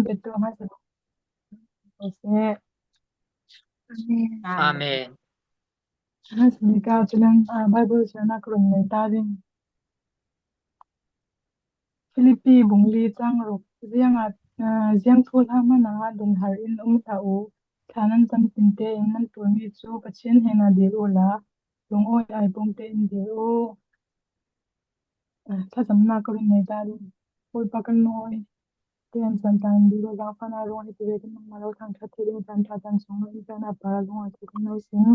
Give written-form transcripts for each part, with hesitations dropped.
Petu hmasa ko seh. Amen. Amen. Hmasabik ah culen Baibal cawnnak ka run nei ta ding. Filipi bungli cang ruk ziang thu hlah hmanh ah lunghar in um hlah u. Thla nan cam tin tein nan ṭulmi cu Pathian hnenah dil u law lungawi ai pum tein dil u. Thlacamnak ka run nei ta ding. Bawipa kan lungawi tein santan dil u zaangfahnak ruang hi ti ve kan nangmah lo thangṭhat thei ding caan ṭha caan sung in caan ah para lungawi thu kan lo sing.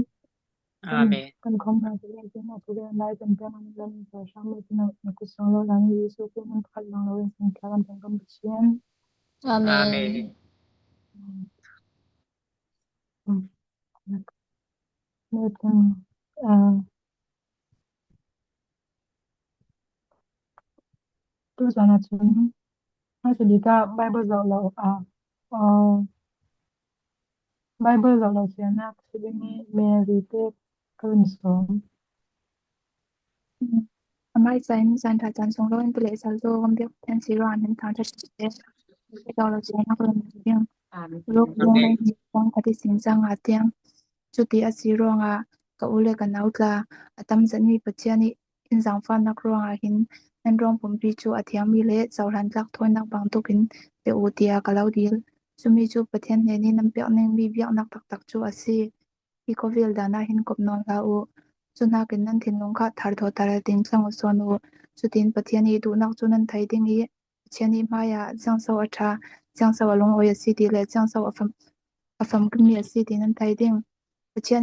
Amen. Kan khom hna cu le tin a thu le lai kan peng an lam sa hram le tin na kut song lo lan Jesuh Khrih nan khat lang lo in sin thla kan peng kan Pathian. Amen. Tuzan ahcun hmasa bik ah Bible zoh lo ah Bible zoh lo sianak si ding i Mary te ka run sawm. Amah cain zan ṭha caan sung lo in pale sal cu kan biak Pathian si ruangah nan thangṭhat siseh, zoh lo sianak run ding. Ruk lung Amen. le hni kong ka ti sin cang ah tiang. Cuti a si ruangah ka u le ka nau tla a tam zatmi Pathian nih in zaangfahnak ruangah hin nan ruang pumpi cu a thiangmi le cohlan tlak thawinak bantukin pe u tiah ka lo dil. Cumi cu Pathian hnen i nan pek ningmi biaknak taktak cu a si. Hi khawvel dan ah hin kawp nawn hlah u. Cu nakin nan thinlung kha tharthawter in tlang u sawn u. Cutin Pathian i duhnak cu nan thei ding i Pathian i hmaiah siangso a ṭha, siangso a lungawi a si ti le siangso a famkimi a si ti nan thei ding. Pathian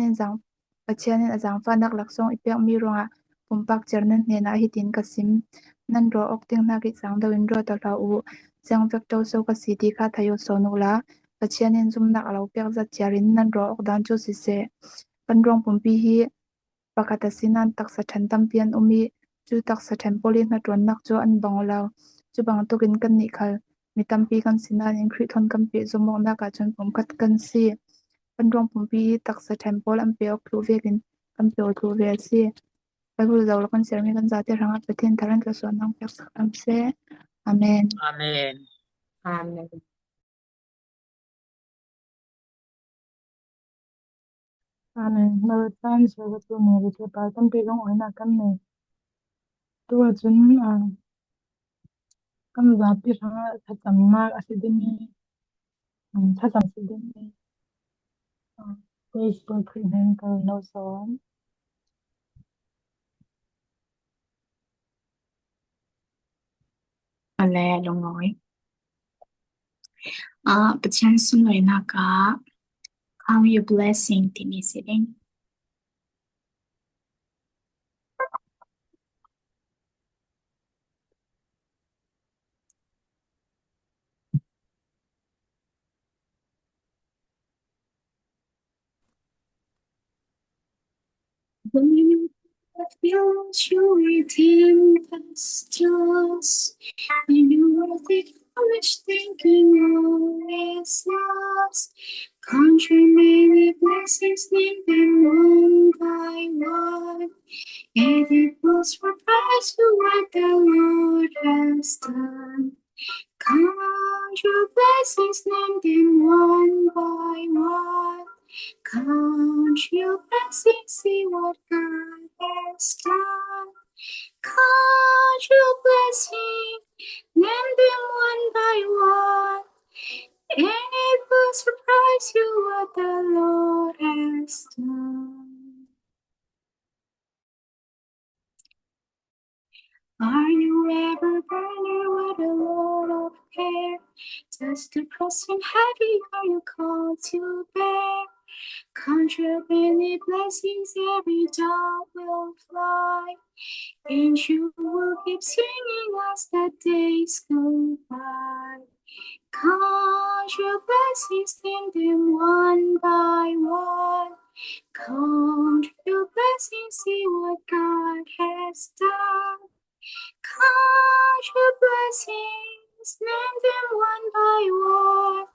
in a zaangfahnak laksawng i pekmi ruangah pumpak cer nan hnenah hitin ka sim: Nan ruah awk ding hnak i cang deuh in ruat hlah u. Siangfek ṭoso ka si ti kha thei u sawn u law Pathian in zumhnak a lo pek zat ciar in nan ruah awk dan cu siseh, kan ruang pumpi hi pakhat a si nain taksa ṭhen tampi an um i cu taksa ṭhen pawl i hnaṭuannak cu an bang lo. Cu bantukin kannih khal mi tampi kan si nain Khrih thawn kan pehzulh awknak ahcun pumkhat kan si. Kan ruang pumpi i taksa ṭhen pawl an pe awk tluh vekin kan pe awk tluh ve a si. Bible zoh law kan sermi kan zate hrangah Pathian thar in tluasuahnak pek sak hram seh. Amen. Amen. Amen. Amen. Marathon servatu Mary te pa tampi lungawinak kan nei. Tu ahcun kan zapi hrangah thlacamnak a si ding i thlacam si ding i Grace Paul Khrih hnen ka lo sawm. Le lungawi. Pathian sunlawinak ah Count your blessing timi si ding. When you tempestuous, when you are the foolish thinking all is lost. Count your many blessings, name them one by one. And it will surprise you what the Lord has done. Count your blessings, name them one by one. Count your blessings, see what God has done. Count your blessings, name them one by one. And it will surprise you what the Lord has done. Are you ever burdened with a load of care? Does the cross seem heavy? Are you called to bear? Count your many blessings, every dove will fly, and you will keep singing as the days go by. Count your blessings, name them one by one. Count your blessings, see what God has done. Count your blessings, name them one by one.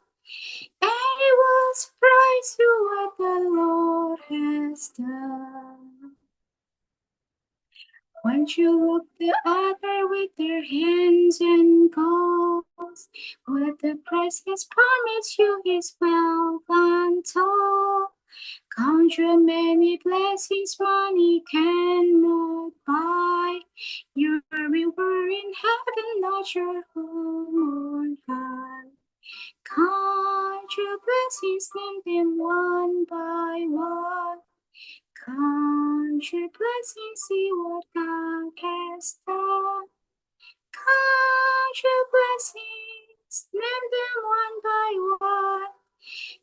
And it will surprise you what the Lord has done. Won't you look the other with their hands and goals? What the Christ has promised you is well untold. Count your many blessings money cannot buy. Your reward in heaven, not your home on high. Count your blessings, name them one by one. Count your blessings, see what God has done. Count your blessings, name them one by one.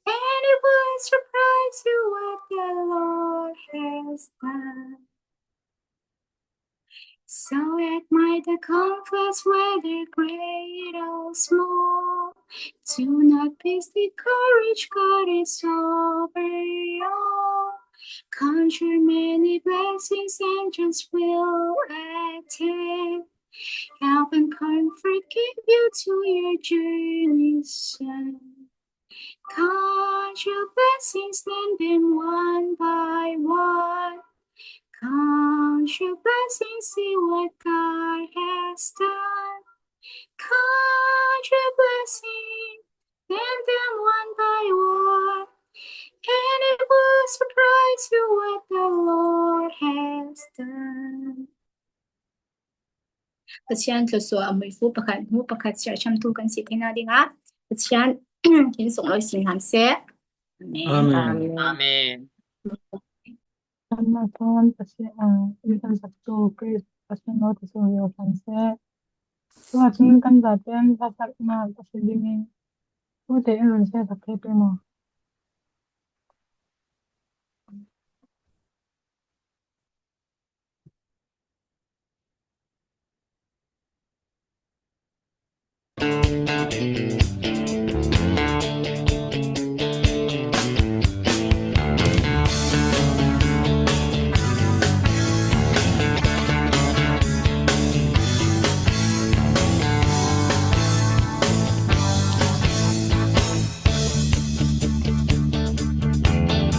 And it will surprise you what the Lord has done. So admire the comforts, whether great or small. Do not be discouraged, God is over all. Count your many blessings, angels will attend. Help and comfort give you to your journey's end. Count your blessings, name them one by one. Count your blessings, see what God has done. Count your blessings, name them one by one. And it will surprise you what the Lord has done. Pathian thluachuah a muifu pakhat hnu pakhat sersiamtu kan si theihnak dingah Pathian in sunglawi sin hram seh. Amen. Amen. Amen. Anmah khan Pathian inn an saktu Khrih Pathian nawl ti sunglawi hram seh. Cu ahcun kan zaten hlasaknak a si dingin tu tein run share sak thei pe maw?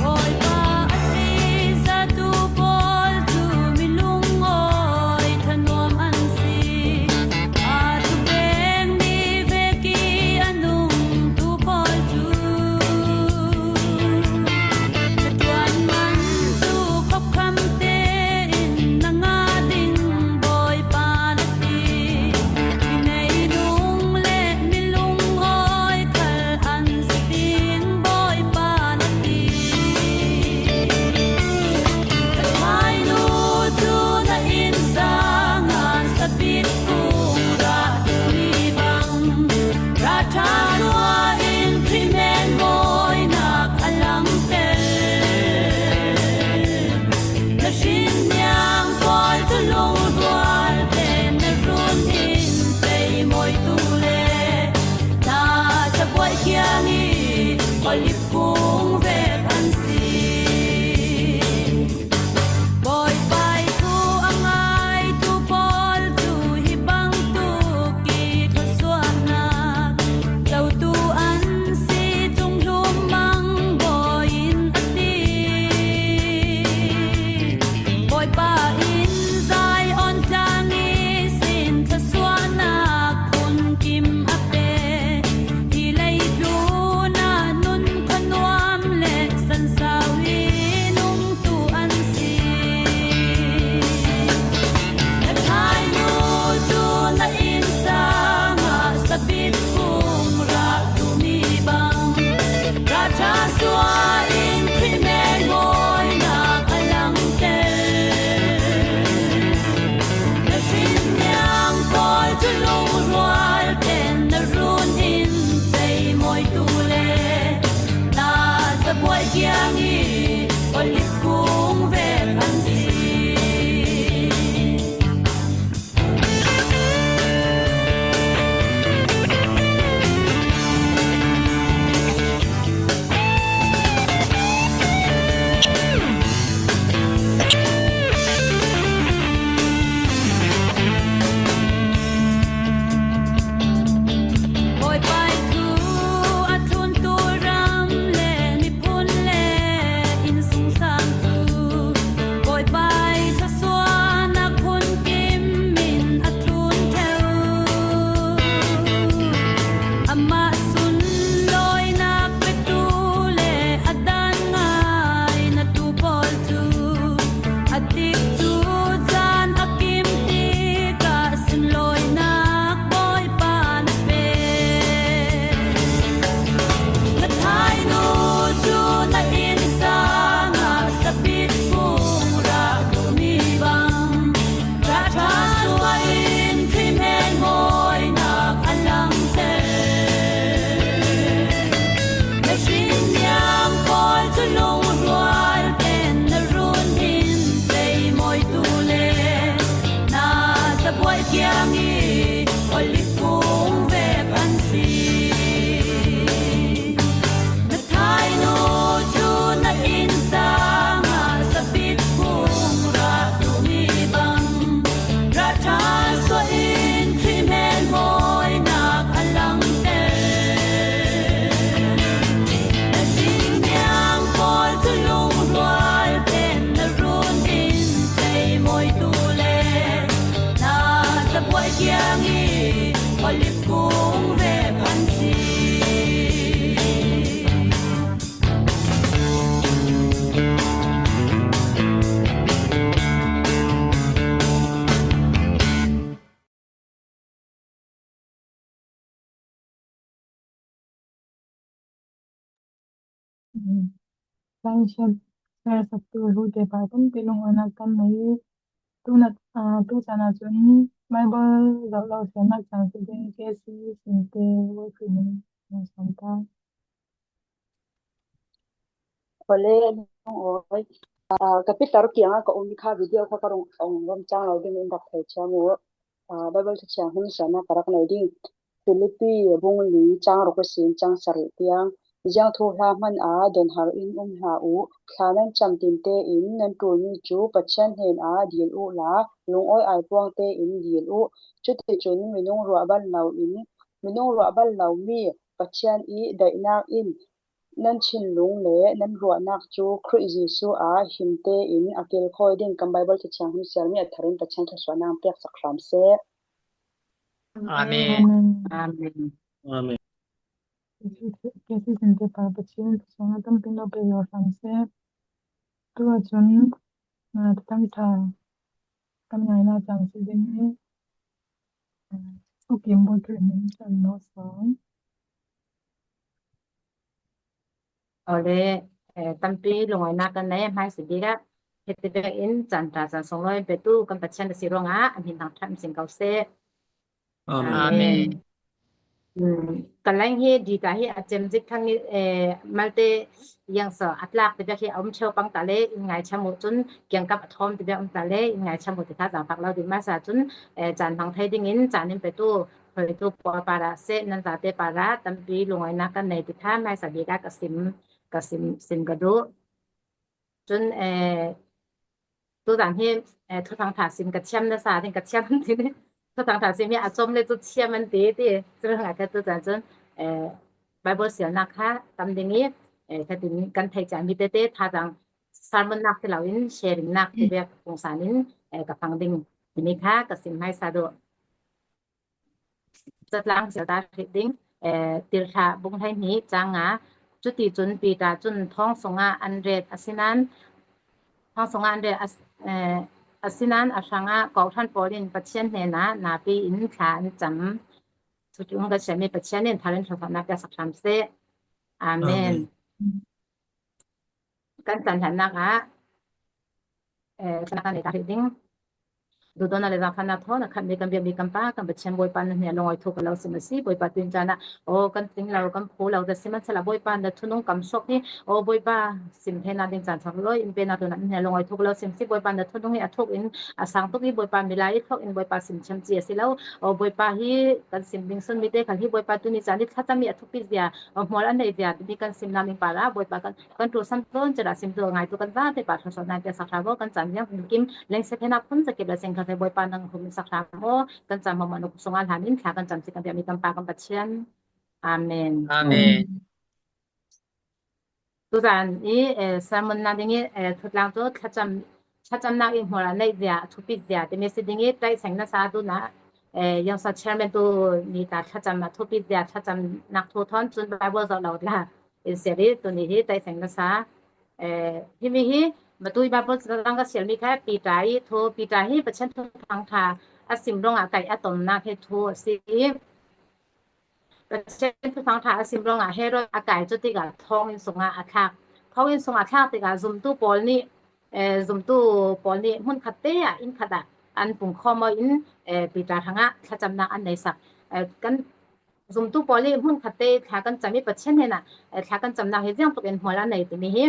Bawipa a ṭihzatu pawl cu mi lungawi thanuam an si. Aa thu pengmi vekip Tlangchiat serhsattu hlute par tampi lungawinak kan nei i tuchan ahcun Baibal zoh lo siannak caan si ding KC Sinte Bawi min na sawm ta. Ole lungawi. Ka pitar kiang ah ka um i kha video kha ka rung ong ram cang lo ding in rak thei thiam u. Bible thiang hmun siannak ka rak nei ding. Filipi bungli caang ruk a si in caang sarih tiang. Ziangthu hla hmanh ah donhar in um hlah u. Thla nan cam tin tein nan ṭulmi cu Pathian hnenah dil u la lungawi aipuang tein dil u. Cuticun minung ruah bal loin minung ruah bal lomi Pathian i daihnak in nan thinlung le nan ruahnak cu Khrih Jesuh ah him tein a kilkhawi ding kan Baibal Cathiang hun sermi a thar in Pathian thluachuahnak pek sak hram seh. Amen. Amen. Amen. KC Sinte par Pathian thluachuahnak tampi lo pe hram seh. Tu ahcun thangṭha kan ngainak caan si ding i Ukim Bawi Khrih min kan nawl sang. Awle tampi lungawinak kan nei hmai si bik ah hiti bek in caan ṭha caan sunglawi petu kan Pathian a si ruangah a min thangṭhat sin ko seh. Amen. Amen. Kaleng hi dita hi a cem zik thang i malte yang sa atlak te bek hi a um cheu pang ta le in ngai cham u cun kiangkap a thawm te bek um ta le in ngai cham u ti kha zaangfak lo ding ma sa cun caan hmang thei ding in caan in petu hoi tu pa para se nan zate para tampi lungawinak kan nei ti kha hmaisa bik ah ka sim ka sim sim ka duh. Cun tuzan hi thuthang tha sim ka thiam na sa ding ka thiam ti thuthang tha sim hi a chom le chu thiam an ti ti cun nga kha tuzan cun Bible sialnak kha tam ding i khatin kan thei caan mi tete thazang sermon nak ti loin sharing nak ti bek pungsan in ka fang ding timi kha ka sim hmaisa duh. Zatlang sialta hrih ding tirhthlah bung 12 caang nga. Cuti cun Peter cun thong sungah an ret. Asinain thong sungah an ret. Asinain a hrangah kawhhran pawl in Pathian hnenah napi in thla an cam. Cucu kan siami Pathian in thar in thlacamnak pek sak hram seh. Amen. Kan caan hlannak ah kan nei ding. Dodona le zaangfahnak thawn a khatmi kan biakmi kan Pa, kan Pathian Bawipa na hne lungawi thu ka lo sim a si. Bawipa tuin caan ah aw kan tling lo, kan phu lo da sihmanhsehlaw Bawipa na thunung kam sok hi aw Bawipa sim he na ding caan chang loi in pe na tu na hne lungawi thu ka lo sim si. Bawipa na thunung hi a thuk in a sang tuk i Bawipa milai i thok in Bawipa sim thiam chi a si lo. Aw Bawipa hi kan sim ding sun mi te khal hi Bawipa tu ni caan i thlacam i a thupi zia hmual an nei zia timi kan sim na min para Bawipa kan kan tu sam ton chera sim tu ngai tu kan za te pa tha so na te sakra bo kan chan yang kim leng se thena phun sa ke la seng kha te boi pa nang hum sakra mo kan chan mo manu sunga hlan in thla kan chan si kan bia mi kan pa kan Pathian. Amen. Amen. Tuzan i sermon na ding i thutlang cu thlacam thlacamnak i hmual a neih zia a thupit zia timi si ding i tlaihseng na sa tu na yang sa chairman tu ni ta thlacam a thupit zia thlacamnak thu thon cun Bible zoh lo la in sial i tuni hi tlaihseng na sa himi hi matui Bible dang ka sial mi kha Peter i thu Peter hi Pathian thu thang tha a sim rong ah kai a tomnak hi thu a si. Pathian thufang ṭha a sim ruangah Herod a kai cu tikah thonginn sungah a thlak. Thonginn sungah thlak tikah zumtu pawl nih zumtu pawl nih hmunkhat te ah inn khat ah an pung khawm in Peter hrangah thlacamnak an nei sak. Kan zumtu pawl nih hmunkhat te thla kan cam i Pathian hnenah thla kan camnak hi ziang tuk in hmual a nei timi hi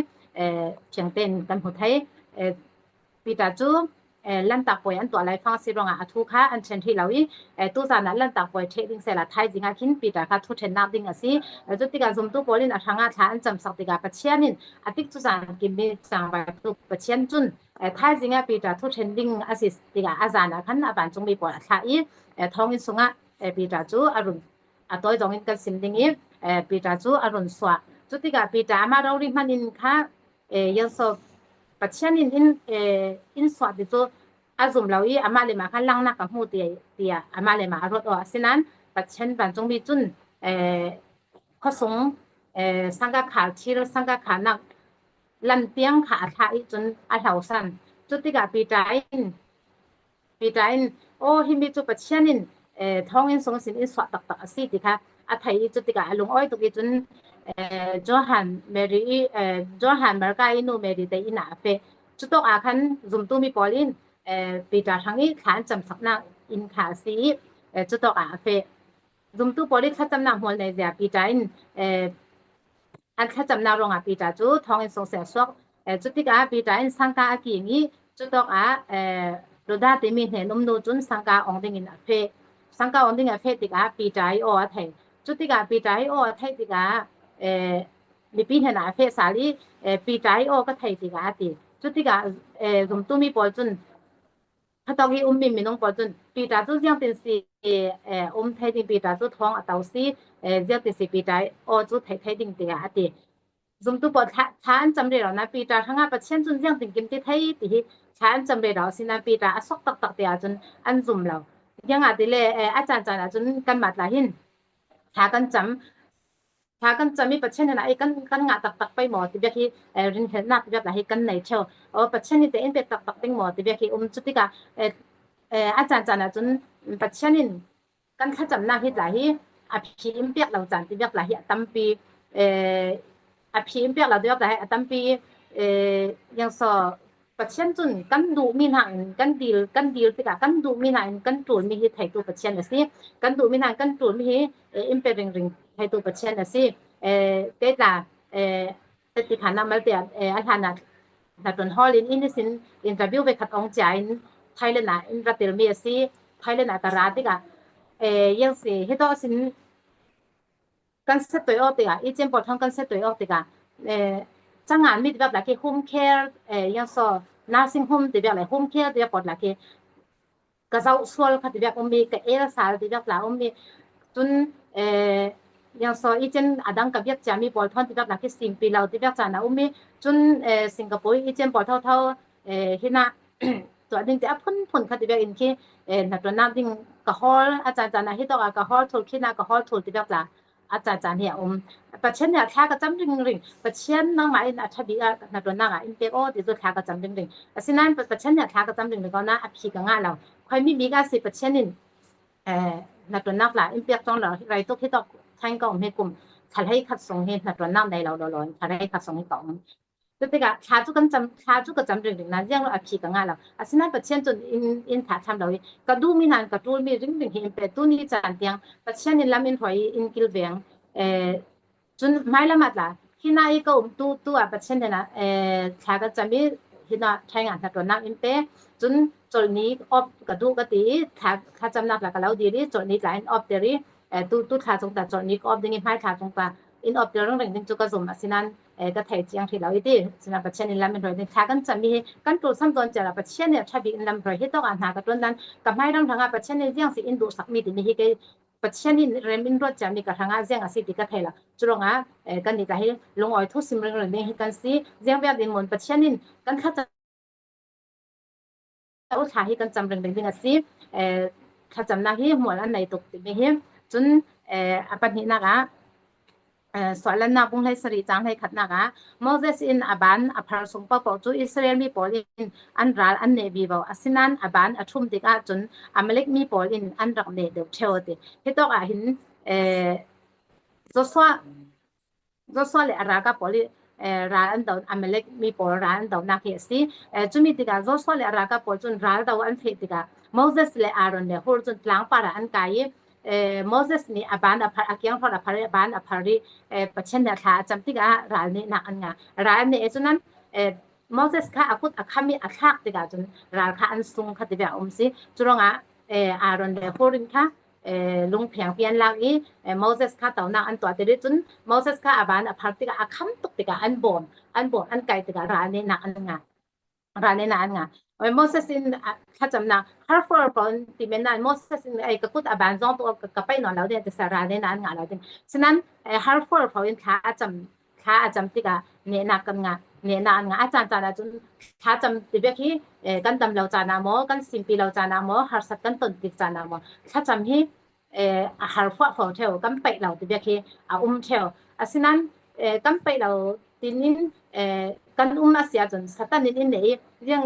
fiang tein kan hmu thei. Peter cu Lanhtak puai an tuah lai fang si ruangah a thu kha an ṭhen hrih lo i tuzan ah Lanhtak puai ṭheh ding sehla thaizing ah khin Peter kha thu ṭhennak ding a si. Cu tikah zumtu pawl in a hrangah thla an camsak tikah Pathian in a tik cu zan kim i cangvai tu Pathian cun thaizing ah Peter thu ṭhen ding a si tikah a zan ah khan a vancungmi pawl a thlah i thonginn sungah Peter cu a run a tawi zong in kan sim ding i Peter cu a run suah. Cu tikah Peter amah rori hman in kha Yosef Pathian in in in suah ti cu a zum lo i amah le mah kha langhnak ka hmu tiah amah le mah a ruat awk. Asinain Pathian vancungmi cun khuasung sangka khar thir sangka kharnak lam tiang kha a thlah i cun a hlosan. Cu tikah Peter in Peter in aw himi cu Pathian in thawngin sung sin in suah taktak a si ti kha a thei i cu tikah a lung awi tuk i cun. Johan Mary i Johan Marka i nu Mary te inn ah a feh. Cutuk ah khan zumtu mi pawl in Peter hrang i thla an cam saknak inn kha a si i cutuk ah a feh. Zumtu pawl i thlacamnak hmual nei zia Peter in an thlacamnak ruangah Peter cu thawnginn sung seh a suak. Cutikah Peter in sangka a king i cutawk ah Rhoda timi hnen-um nu cun sangka ong dingin a feh. Sangka ong ding a feh tikah Peter i aw a thei. Cutikah Peter i aw a theih tikah mipi hnenah a feh sal i Peter i aw ka thei tikah a ti. Cutikah zumtu mi pawl cun Khatok i ummi minung pawl cun Peter cu ziangtin si um thei ding Peter cu thawng a to si ziangtin si Peter aw cu thei thei ding tiah a ti. Zumtu pawl thla an cam rero na Peter hrangah Pathian cun ziangtin kim ti thei ti hi thla an cam rero asinain Peter a sok taktak ti ahcun an zum lo. Iangah ti le a caan caan ahcun kanmah tla hin thla kan cam Thla kan cam i Pathian nih ai kan kan ngah taktak pei maw ti biak hi rinhelnak ti biak hi kan nei theo. O Pathian nih te in pek taktak ding maw ti biak hi um cu tikah a caan caan ahcun Pathian in kan thlacamnak hi tla hi a phi in pek lo caan ti biak la hi a tampi a phi in pek lo ti biak la hi a tampi yang so Pathian cun kan duhmi hna in kan dil kan dil tikah kan duhmi hna in kan ṭulmi hi theitu Pathian a si. Kan duhmi hna in kan ṭulmi hi in pe ringring theitu Pathian a si. Te tla ti khan amal te a hlan ah hnaṭuan hall in in sin interview ve khat ong chia in Thailand ah in ra tel mi a si. Thailand ah ka ra tikah yang si hi to sin kan set toi awk tikah i cem pawl thong kan set toi awk tikah changan mi ti la khi home care yang so nursing home ti le home care ti pot la khi ka zoh sual kha ti bek um mi ka el sal ti bek la um mi cun yang so i cen adang ka biak chia mi pawl thon ti bek la khi sing pi lo ti bek chan a um mi cun Singapore i cen pawl tho tho hina tuah ding te a phun phun kha ti bek in khi na tuan nak ding ka hol a chan chan a hi tok a ka hol thul khi na ka hol thul ti bek la a caan caan hi a um. Pathian nih a thla ka cam ringring. Pathian nangmah in a ṭha bik ah na ṭuannak ah in pek aw ti cu thla ka cam ringring. Asinain Pathian nih a thla ka cam ringring ko na a phi ka ngah lo. Khoimi bik ah si Pathian in na ṭuannak la in pek cang lo rai tuk hi tok thain ka um hi kum thla hlei khat sung hi na ṭuannak nei lo lo lo thla hlei khat sung hi ka um. Cu tikah thla cu kan cam thla cu ka cam ringring na ziang lo a phi ka ngah lo. Asinain Pathian cun in in tha tham lo i ka duhmi hna ka ṭulmi ringring hi in pe tu ni caan tiang Pathian in lam in hruai i in kilveng cun hmailam ah tla hina i ka um tu tu ah Pathian hnenah thla ka cam i hina ṭhainga hna ṭuannak in pe cun chawlhni off ka duh ka ti i thla thlacamnak la ka lo dir i chawlhni tla in off ter i tu tu thla cung ta chawlhni ka off ding i hmai thla cung ta in off ter ring ding cu ka zum asinain ka thei chiang hrih lo i ti sina Pathian in lam in hruai ding thla kan cam mi hi kan ṭul sam tawn cia Pathian nih ṭha bik in lam hruai hi tawk ah hna ka ṭuan nan ka hmai ram hrangah Pathian nih ziang si in duh sak mi timi hi kei Pathian in rem in ruat cia mi ka hrangah ziang a si ti ka thei lo curangah kan nih ta hi lungawi thu sim ring ring ding hi kan si ziang vial din mon Pathian in kan thla thla hi kan cam ring ding a si. Thlacamnak hi hmual an nei tuk timi hi. Cun a pahnihnak ah sualannak bung hlei sarih cang hlei khatnak ah Moses in a ban a phar sung paohpaoh cu Israel mi pawl in an ral an neh vivo. Asinain a ban a ṭhum tikah cun Amalek mi pawl in an rak neh deuh ṭheo ti. Hi tawk ah hin Joshua Joshua le a ralkap pawl i ral an do Amalek mi pawl ral an donak hi a si. Cumi tikah Joshua le a ralkap pawl cun ral do an feh tikah Moses le Aaron le Hur cun tlangpar ah an kai i Moses nih a ban a phar a kiang hor a phar i a ban a phar i Pathian nih a thla a cam tikah ral nih nak an ngah. Ral nih cun Moses kha a kut a kham i a thlak tikah cun ral kha an sung kha ti a um si. Curuangah Aaron le Hur in kha lungpheng pi an lak i Moses kha tonak an tuah ti cun Moses kha a ban a phar tikah a kham tuk tikah an bawm an bawm an kai tikah ral nih nak an ngah ral nih nak an ngah oi Moses in thlacamnak har for pon ti men nan Moses in ai ka kut a ban zong tu ka pai non lo de te sa ral nih nak an ngah lo ding sinan har for pho in thla a cam thla a cam tikah nehnak kan ngah nehnak an ngah a caan caan ahcun thla cam ti bek hi kan dam lo caan ah maw kan simpi lo caan ah maw harsat kan ton tik caan ah maw thlacam hi a har fuah fo theo kan peih lo ti bek hi a um theo asinan kan peih lo tinin kan um a si ahcun satan in in nei riang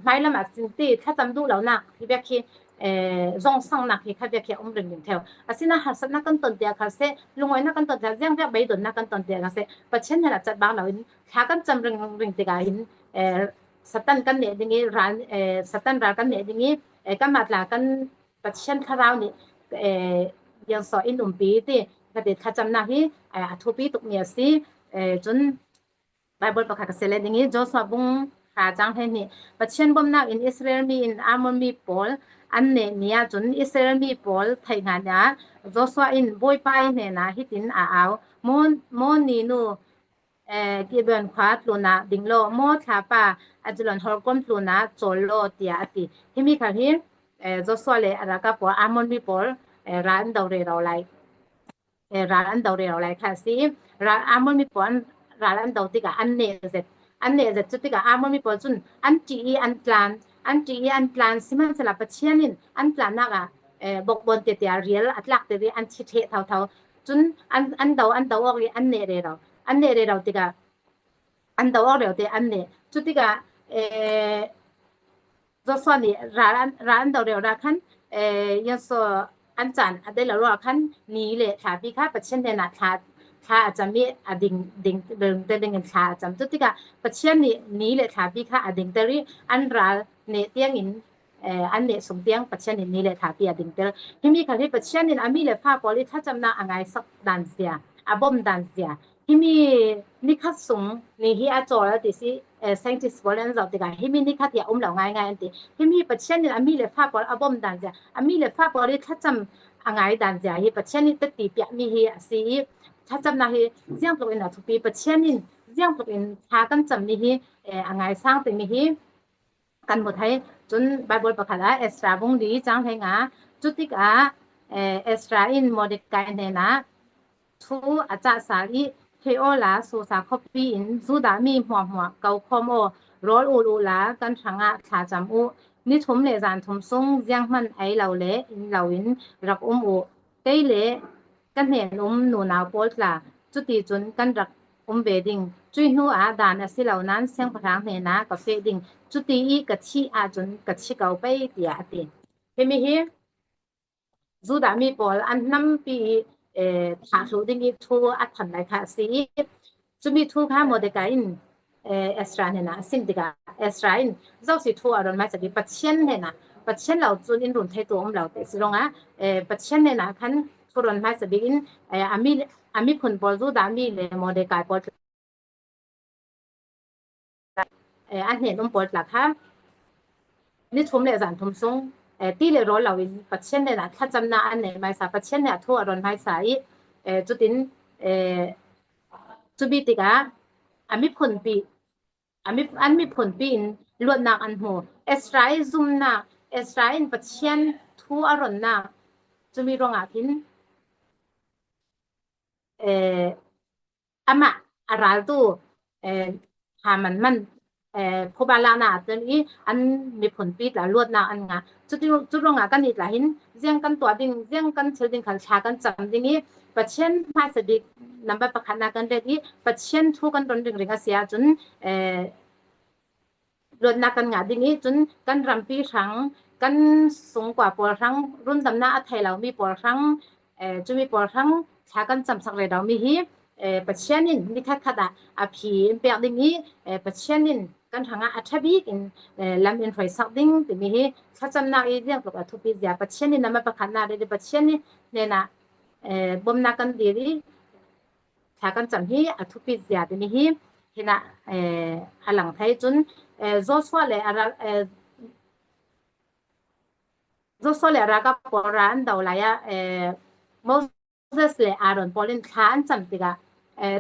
hmailam ah sin ti thlacam duh lo nak ti bek hi. Zongsanghnak hi kha bia khi a um ringring theo. Asinain harsatnak kan ton tiah kha seh, lungawinak kan ton tiah ziangbiak beidonnak kan ton tiah kha seh, Pathian he cat bang loin thla kan cam ringring tikah hin Satan kan neh ding i ral Satan ral kan neh ding i kanmah tla kan Pathian thlarau nih iang in umpi ti kati thlacamnak hi a thupi tukmi a si. Cun Bible pakhat ka sele ding i Joshua bung hra cang he nih Pathian bawmhnak in Israel mi in Ammon mi pawl an neh ni ahcun Israel mi pawl theih hnga ah Joshua in Bawipa i hnenah hitin a au, Maw ni nu Gibeon khua tlun ah ding law, maw thlapa Ajalon horkuam tlun ah cawl law, tiah a ti. Himi khal hi Joshua le a ralkap pawl Ammon mi pawl ral an do rero lai. Ral an do rero lai kha a si. Ral Ammon mi pawl ral an do tikah an neh zet. An neh zet cu tikah Ammon mi pawl cun an ṭih i an tlan. An ṭih i an tlan. Sihmanhsehlaw Pathian in an tlannak ah bawkbawn te tiah rial a tlak te i an thi ṭheh thotho. Cun an do an do awk i an neh rero. An neh rero tikah an do awk reo te an neh. Cu tikah Joshua nih ral an do reo ah khan Joshua an caan a dei lo ruangah khan ni le thlapi kha Pathian hnenah thla thla a cam i a ding ding te ding in thla a cam. Cu tikah Pathian nih ni le thlapi kha a dingter i an ral neh tiangin an neh sung tiang Pathian nih ni le thlapi a dingter. Himi khal hi Pathian in a mi le fa pawl i thlacamnak a ngaisak dan zia, a bawm dan zia. Himi nikhat sung ni hi a cawl a ti si scientist pawl an zoh tikah himi nikhat hi a um lo ngaingai an ti. Himi Pathian nih a mi le fa pawl a bawm dan zia, a mi le fa pawl i thlacam a ngai dan zia hi Pathian nih tatti piahmi hi a si i thlacamnak hi ziang tluk in a thupi Pathian in ziang tluk in thla kan cammi hi a ngai sang timi hi kan hmu thai. Cun Bible pakhat ah Ezra bung li cang hlei nga cu tikah Ezra in Mordecai hnenah Thu a cah sal i Theola Susa khuapi in Judah mi hmuahhmuah ko khawm aw, rawl ul u la kan hrangah thla cam u. Ni thum le zan thum sung zianghmanh ei lo le inn loin rak um u. Kei le ka hnen-um nunau pawl tla, cuti cun kan rak um ve ding. Cui hnu ah dan a si lo nain siangpahrang hnenah ka feh ding. Cuti i ka thih ahcun ka thi ko pei, tiah a ti. Himi hi Judah mi pawl an hnampi i thahhluh ding i thu a than lai kha a si i cumi thu kha Mordecai in Ezra hnenah a sim tikah Ezra in zosi thu a ron mai cak i Pathian hnenah Pathian lo cun in run theitu um lo te si rongah Pathian hnenah khan thu ron hmaisa bik in a miphun pawl Judah mi le Mordecai pawl A hnen um pawl tla kha ni thum le zan thum sung ti le rawl loin Pathian hnenah thlacamnak an nei hmaisa Pathian nih a thu a ron hmaisa i cutin cubi tikah a miphunpi an miphunpi in luatnak an hmu. Israel zumnak Israel in Pathian thu a ronnak cumi ruangah khin Amah a raltu Haman man phuba laknak ah cun i an miphunpi tla luatnak an ngah. Cu ruangah kan i tla hin ziang kan tuah ding, ziang kan thil ding khal thla kan cam ding i Pathian hmaisa bik number pakhat nak kan ret i Pathian thu kan ron ringring a si ahcun Luatnak kan ngah ding i cun kan rampi hrang, kan sungkua pawl hrang, rundamnak a thei lomi pawl hrang, cumi pawl hrang thla kan cam sak ve lomi hi Pathian in nikhat khat ah a phi in pek ding i Pathian in kan hrang ah a ṭha bik in lam in hruai sak ding timi hi thlacamnak i ziang tluk a thupi zia Pathian nih nama pakhatnak le Pathian nih hnenah bawmnak kan dir i thla kan cam hi a thupi zia timi hi hinah a lang thai. Cun Joshua le a ral Joshua le a ralkap pawl ra an do lai ah Moses le Aaron pawl in thla an cam tikah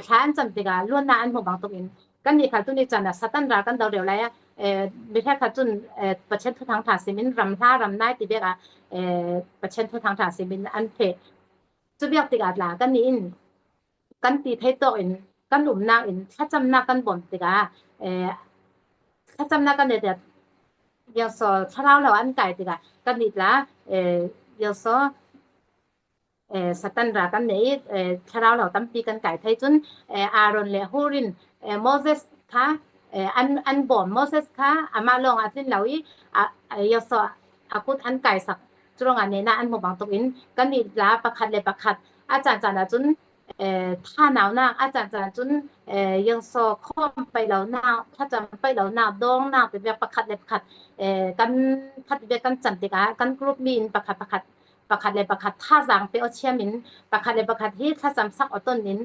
thla an cam tikah luatnak an hmuh bang in kan nih khal tu ni chan ah Satan ral kan do reu lai ah mi khat cun Pathian thu thang tha simin ram hla ram nai ti bek ah Pathian thu thang tha simin an phe Cu biak tikah tla kan nih in kan ti thei tawk in kan umnak in thlacamnak kan bawmh tikah thlacamnak kan neih tikah biaksaw thlarau lo an kai tikah kan nih tla biaksaw Satan ra kan neih i thlarau lo tampi kan kai thei cun Aaron le Hur in Moses kha an bawm Moses kha amah lawng a tlin lo i Joshua a kut an kai sak. Cu ruangah nehnak an hmuh bantuk in kan nih la pakhat le pakhat a caan caan ahcun thanaunak a caan caan cun yangsaw khawm paih lonak thlacam paih lonak dawngnak ti bek pakhat le pakhat kan khat bek kan cam tikah kan group mi in pakhat pakhat pakhat le pakhat thazaang pe awchiam in pakhat le pakhat hi thlacam sak awton in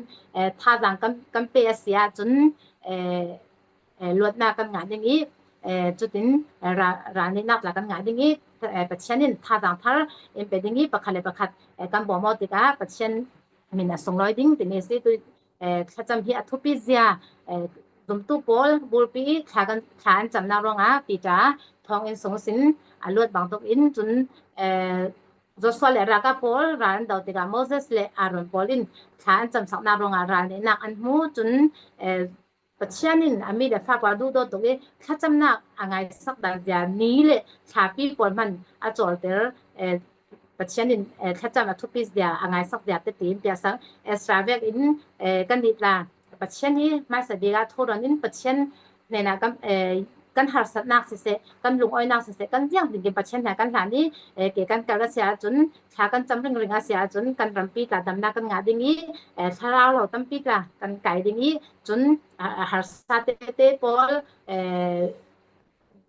thazaang kan kan pe a si ahcun luatnak kan ngah ding i cutin ral nih nak la kan ngah ding i Pathian in thazaang thar in pe ding i pakhat le pakhat kan bawm awk tikah Pathian min a sunglawi ding timi a si. Tu thlacam hi a thupi zia zumtu pawl bupi thla kan thla an camnak ruangah Peter thawnginn sung sin a luat bantuk in cun Joshua le ralkap pawl ral an do tikah Moses le Aaron pawl in thla an cam saknak ruangah ral nehnak an hmu cun Pathian in a mi le fa pawl a duhdawt tuk i thlacamnak a ngaisak dan zia ni le thlapi pawl hmanh a cawlter. Pathian in thlacam a thupi zia a ngaisak zia tete in piah sang. Ezra vek in kan nih tla Pathian hi hmaisa bik ah thawrawn in Pathian hnenah kan kan harsatnak siseh, kan lungawinak siseh, kan ziang ding in Pathian hna kan hlan i ke kan kal a si ahcun thla kan cam ringring a si ahcun kan rampi tla damnak kan ngah ding i thlarau lo tampi tla kan kai ding i cun harsa tete pawl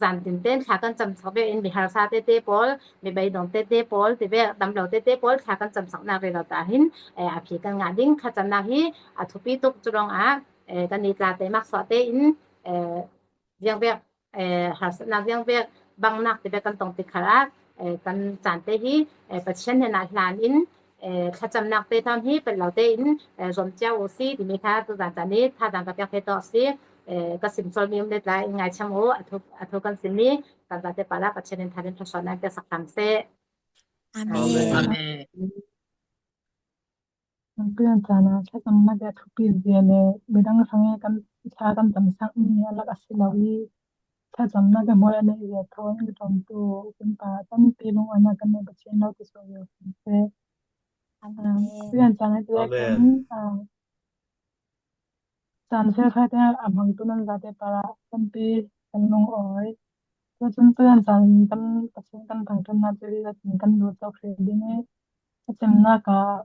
zan tin ten thla kan cam sak ve in mi harsa tete pawl mi beidong tete pawl ti ve damlo tete pawl thla kan cam sak nak re lo ta hin a phi kan ngah ding thlacamnak hi a thupi tuk cu ah kan i tla te mak suah te in Ziangvek harsatnak ziangvek bangnak ti kan tong tik khal ah kan caan te hi Pathian hnenah hlan in thlacamnak te thawng hi pel lo tein zuam cio u si timi kha tuzan caan i thazaang ka pek te to si ka sim sol mi um le tlai in ngaithiam u athu kan simi kan zate pala Pathian in tharin thlaswan nan te sak tam se. Amen. Amen. Tuan caan ah thlacamnak a thupi zia le midang hrang i kan thla kan cam sakmi a lak a si lo i thlacamnak a hmual a neih zia thawng in ṭawmtu kan pa tampi lungawinak kan neih Pathian lo ti sawh ve seh. Tuan caan ah Amen. Caan felfai te a hmangtu nan zate parah tampi kan lungawi. Cucun tuan caan kan Pathian kan thangṭhatnak cu kan lut cawk hrih ding i Thlacamnak ah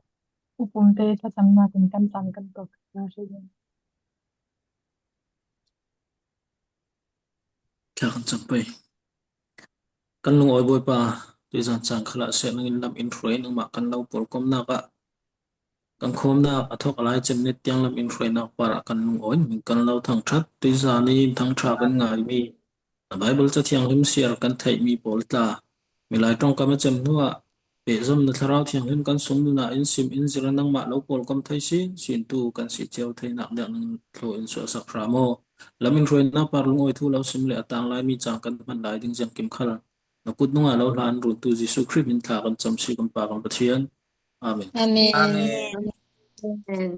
upumte thlacamnak in kan caan kan tuak hna hrim. Thla kan cam pei. Kan lungawi Bawipa, tuizan caan khala seh nangin lam in hruai nangmah kan lo pawl komnak ah kan khawmnak a thawk lai cem ni tiang lam in hruainak par ah kan lungawi min kan lo thangṭhat tuizan i thangṭha kan ngaimi Bible Cathianghlim siar kan theihmi pawl tla. Milai ṭawngkam a cem hnuah pehzom na Thlarau Thianghlim kan sung nun ah in sim in zir nangmah lo pawl kam thei sin sin tu kan si cio theinak dek nang thlo in suah sak hram aw. Lam in hruainak par lungawi thu lo sim le a tang laimi cang kan hman lai ding ziang kim khal. Na kut nung ah lo hlan runtu Jesuh Khrih min thla kan cam si kan Pa kan Pathian. Amen. Amen. Amen. Amen.